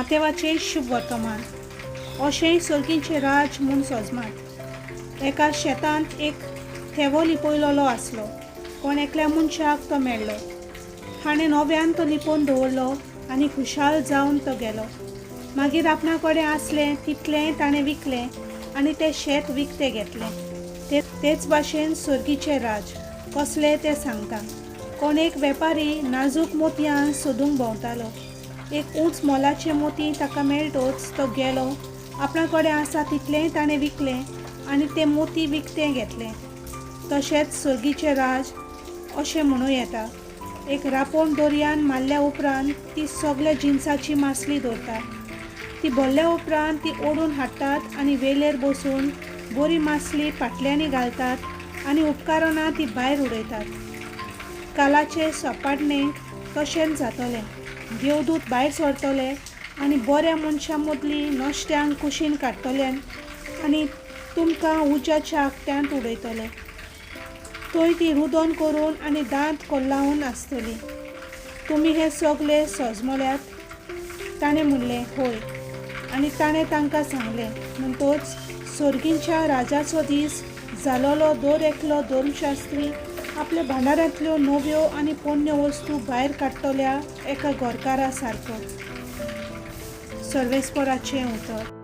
मातेवाचें शुभ वर्तमान. अशेंय सर्गींचें राज म्हूण सोजमात. एका शेतांत एक थेवो लिपयलोलो आसलो. कोण एकल्या मनशाक तो मेळ्ळो. हाणें नव्यान तो लिपोवन दवरलो आनी खुशाल जावन तो गेलो. मागीर आपणा कडेन आसलें तितलेंय ताणें विकलें आनी तें शेत विकतें घेतलें. ते तेच भाशेन सर्गीचें राज कसलें तें सांगता. कोण एक वेपारी नाजूक मोतयां सोदूंक भोंवतालो. एक ऊंच मोलाचें मोती ताका मेळटोच तो गेलो, आपणा कडेन आसा तितलेंय ताणें विकलें आनी तें मोती विकतें घेतलें. तशेंच सर्गीचें राज अशें म्हणूं येता. एक रापोण दोरयान मारल्या उपरांत ती सगल्या जिनसाची मासली दवरता. ती भरल्या उपरांत ती ओडून हाडटात आनी वेलेर बसून बरी मासली पाटल्यांनी घालतात आनी उपकारना ती भायर उडयतात. कालाचे सपाटणेक तशेंच जातलें. देवदूत भायर सरतले आनी बऱ्या मनशां मदलीं नश्ट्यांक कुशीन काडटले आनी तुमकां उज्याच्या आगट्यांत उडयतले. थंय ती रुदन करून आनी दांत कोल्लावन आसतली. तुमी हें सगलें सजमल्यात? ताणें म्हणलें, हय. आनी ताणें तांकां सांगलें, म्हणटोच सर्गींच्या राजाचो दीस जालोलो दर एकलो धर्मशास्त्री आपल्या भांडारांतल्यो नव्यो आनी पोन्न्यो वस्तू भायर काडटल्या एका घरकारा सारको. सर्वेस्पराचें उतर.